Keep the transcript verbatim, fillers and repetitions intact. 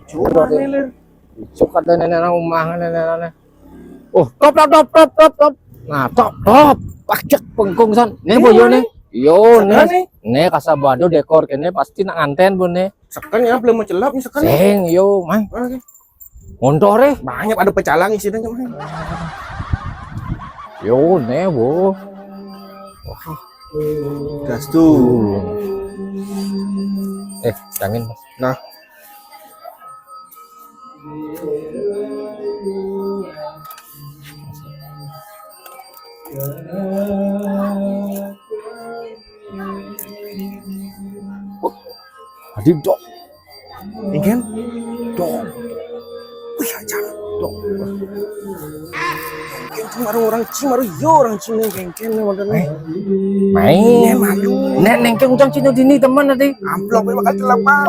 Cuma nih, Lir. Suka deh nenek nang rumah nenek nenek. Oh, top top top top top top. Nah, top top. Pajak pengkung san. Nih boyo nih. Yo nih. Nih kasabado dekor kene pasti nak nganten bu nih. Seken ya, belum mau celap nih seken. Sing yo, mang. Oke. Montor eh. Banyak ada pecalang isinya, mang. Yo nih bu. Gas tuh. Eh, jangan. Nah. Adi dok. Engken? Dok. Wih, aja dok. Engken tuh baru orang Cina, baru yo orang Cina engken nih modalnya. Eh, main. Nek malu. Nek nengke ucang Cina dini teman nanti. Amplop bakal celap, Bang.